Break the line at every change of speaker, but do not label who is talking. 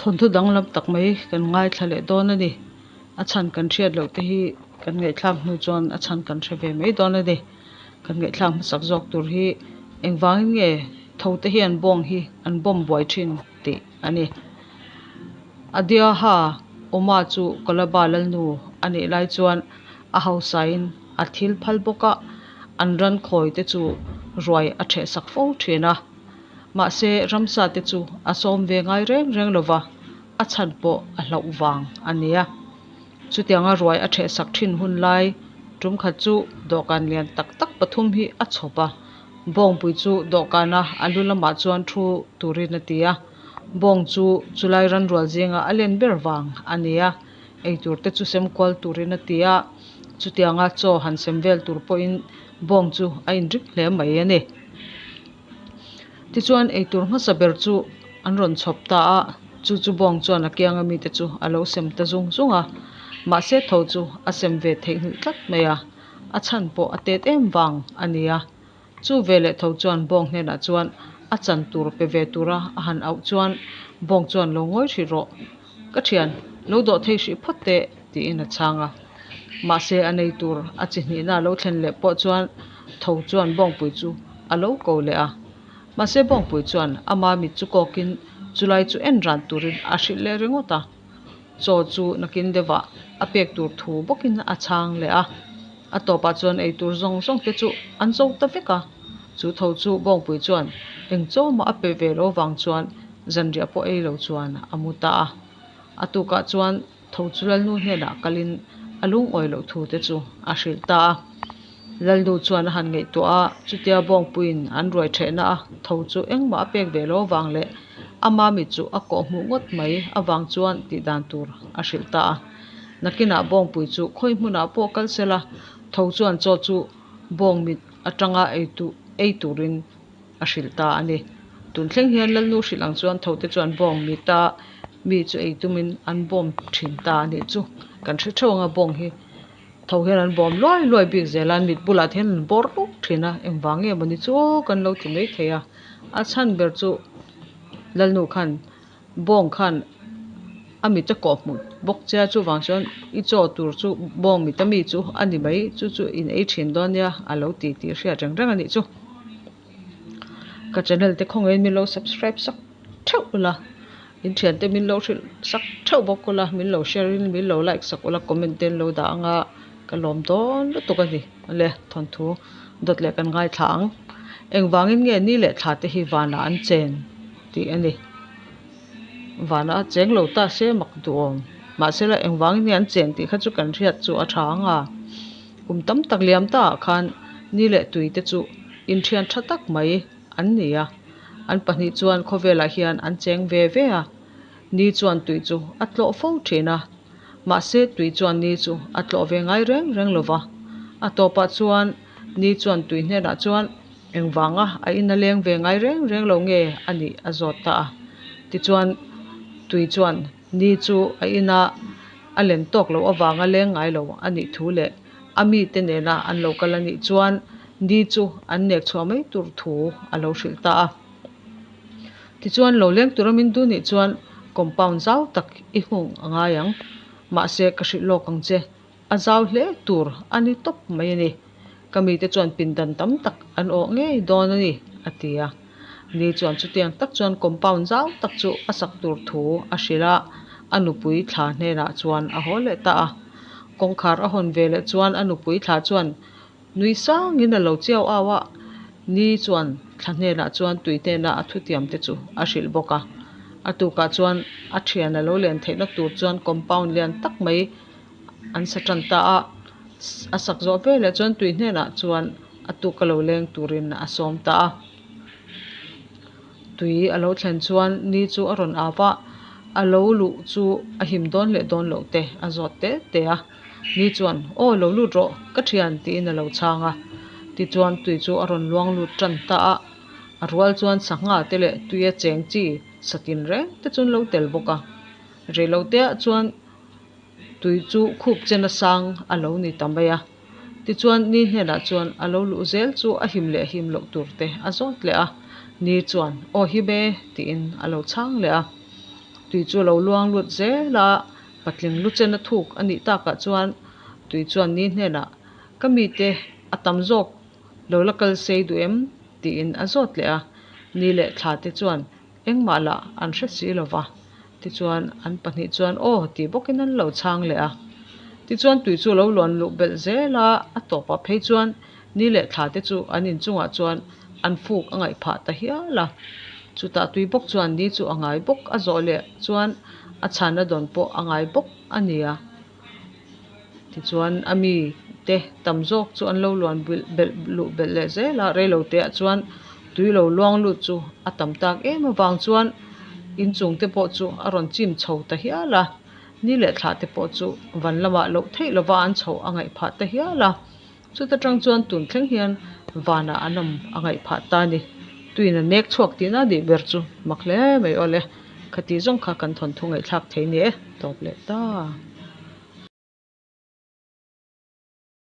Thawnthu danglam tak mai kan ngaithla leh dawn a ni. A chhan kan hriat loh te hi kan ngaihthlak hnu chuan a chhan kan hre ve mai dawn a ni. Kan ngaihthlak hmasak zawk tur hi engvangin nge tho te hian bawng hi an bomb buai thin tih a ni. Adiaha Uma chu Kolaba Lalnu a nih lai chuan a hausain a thil phal bawk a, an ran khawi te chu ruai a ṭhehsak fo ṭhin a. Mahse, ramsa te chu a sawm ve ngai reng reng lo va, a chhan pawh a hlauh vang a nia. Chutianga ruai a ṭhehsak ṭhin hun lai ṭum khat chu dawhkan lian tak tak pathum hi a chhawp a, bawngpui chu dawhkana a lu lamah chuan thu turin a ti a. Bawng chu chulai ranrual zinga a len ber vang a ni a, eitur te chu sem kual turin a ti a, chutianga chaw han sem vel tur pawhin bawng chu a inring hle mai a ni. Tichuan eitur hmasa ber chu an rawn chhawp ta a, chu chu bawng chuan a kianga mite chu a lo sem ta zung zung a, mahse tho chu a sem ve theihnghilh tlat mai a, a chhan pawh a tet em vang a ni a. Chu veleh tho chuan bawng hnenah chuan a chan tur pe ve tura a han auh chuan bawng chuan lo ngawi hrih rawh, ka thian, lo dawh thei hrih phawt teh tiin a chhang a. Mahse a nei tur a chi hnihna a lo thlen leh pawh chuan tho chuan bawngpui chu a lo ko leh a. Mahse bawngpui chuan ama mit chu kawkin chulai chu en ran turin a hrilh leh ringawt a. Chaw chu nakin deuhah a pek tur thu bawkin a chhang leh a. A tawpah chuan ei tur zawng zawng te chu an zo ta vek a, chu tho chu Bawngpui chuan eng chaw mah a pe ve lo vang chuan zanriah pawh ei lo chuan a mu ta a. A tukah chuan tho chu Lalnu hnenah kalin a lungawi loh thu te chu a hrilh ta a. Lalnu chuan a han ngaihtuah a, chutia Bawngpuiin an ruai thehna a tho chu engmah a pek ve lo vang leh ama mit chu a kawh hmuh ngawt mai avang chuan tih dan tur a hrilh ta a. Nakinah bawngpui chu khawi hmunah pawh kal sela, tho chuan chaw chu bawng mit atanga ei tu ei turin a hrilh ta a ni. Tun thleng hian Lalnu hrilh ang chuan thote chuan bawng mita mi chu ei tumin an bawm thin ta a nih chu. Kan hre theuh anga bawng hi tho hian an bawm luai luai bik zel a, an mit bulah te hian an bawr ruk thin a, engvang nge mawni chu kan lo ti mai thei a. A chhan ber chu Lalnu khan Bawng khan a mit a kawh hmuh bawk che a, chuvang chuan i chaw tur chu bawng mit ami chu a ni mai, chu chu in ei thin dawn nia a lo ti tih hriat reng reng a nih chu. Ka channel te khawngaihin min lo subscribe sak theuh ula, in thiante min lo hrilh sak theuh bawk ula, min lo share in min lo like sak ula, comment te an lo dah anga ka lawm dawn lutuk a ni. Awle thawnthu dawt leh kan ngaithla ang. Engvangin nge ni leh thla te hi vanah an chen? tih a ni. Vana a cheng lo ta se mak duhawm. Mahsela engvangin nge an chen tih kha chu kan hriat chu a tha ang a. Kum tam tak liam ta ah khan ni leh tui te chu inthian tha tak mai an ni a. An pahnih chuan khawvelah hian an cheng ve ve a. Ni chuan tui chu a tlawh fo thin a. Mahse tui chuan ni chu a tlawh ve ngai reng reng lo va. A tawpah chuan ni chuan tui hnenah chuan. Engvanga a in a leng ve ngai reng reng lo nge a nih a zawt ta a. Tichuan tui chuan ni chu a ina a len tawk loh avanga leng ngai lo a nih thu leh a mite nena an lo kal a nih chuan ni chu an nek chhuah mai tur thu a lo hrilh ta a. Tichuan lo leng tura min duh nih chuan compound zau tak i hung a ngai ang. Mahse ka hrilh lawk ang che. A zau hle tur a ni tawp mai a ni. Ka mite chuan pindan tam tak an awh ngei dawn a ni, a ti a. Ni chuan chutiang tak chuan compound zau tak chu a sak tur thu a hrilh a, a nupui thla hnenah chuan a haw leh ta a. Kawngkhar a hawn ve leh chuan a nupui thla chuan nui sangin a lo chiau au a, Ni chuan thla hnenah chuan tui hnena a thutiam te chu a hrilh bawk a. A tukah chuan a thian a lo len theihna tur chuan compound lian tak mai an sa tan ta a, a sak zawh veleh chuan tui hnenah chuan a tuk a lo leng turin a sawm ta a. Tui a lo thlen chuan ni chu a rawn au a, a lo luh chu a him dawn leh dawn loh te a zawt te te a. Ni chuan, Aw lo lut rawh, ka thian tiin a lo chhang a. Tichuan tui chu a rawn luang lut tan ta a, a rual chuan sangha te leh tuia cheng chi satin reng te chu an lo tel bawk a. Reiloteah chuan Tui chu khup chen a sang a lo ni ta mai a. Tichuan ni hnenah chuan a lo luh zel chu a him leh him loh tur te a zawt leh a. Ni chuan, Aw him e, tiin a lo chhang leh a. Tui chu a lo luang lut zel a, patling lu chena thuk a nih takah chuan tui chuan ni hnenah, Ka mite a tam zawk lo la kal sei duh em? tiin a zawt leh a. Ni leh thla te chuan engmah lah an hre si lo va. Tichuan an pahnih chuan aw tih bawkin an lo chhang leh a. Tichuan tui chu a lo luan luh belh zel a, a tawpah phei chuan ni leh thla te chu an inchungah chuan an fuk a ngaih phah ta hial a. Chutah tui bawk chuan ni chu a ngai bawk a zawh leh chuan a chhanna dawn pawh a ngai bawk a ni a. Tichuan a mi te tam zawk chu an lo luan belh luh belh leh zel a, reilo te ah chuan tui lo luang lut chu a tam tak em avang chuan inchung te pawh chu a rawn chim chho ta hial a, ni leh thla te pawh chu van lamah loh theih lova an chhoh a ngaih phah ta hial a. Chuta tang chuan tun thleng hian vanah an awm a ngaih phah ta a ni. Tuin a nek chhuak tihna nih ber chu mak hle mai aw le. Khati zawng kha kan thawnthu ngaihthlak thei ni e, tawp leh ta.